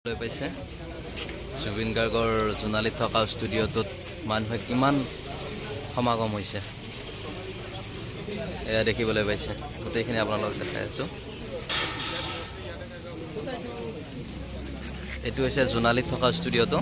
পাইছে, জুবিন গাৰ্গৰ জোনালীত থকা ষ্টুডিঅ'টোত মানুহে কিমান সমাগম হৈছে, এয়া দেখিবলৈ পাইছে। গোটেইখিনি আপোনালোকক দেখাই আছোঁ। এইটো হৈছে জোনালীত থকা ষ্টুডিঅ'টো।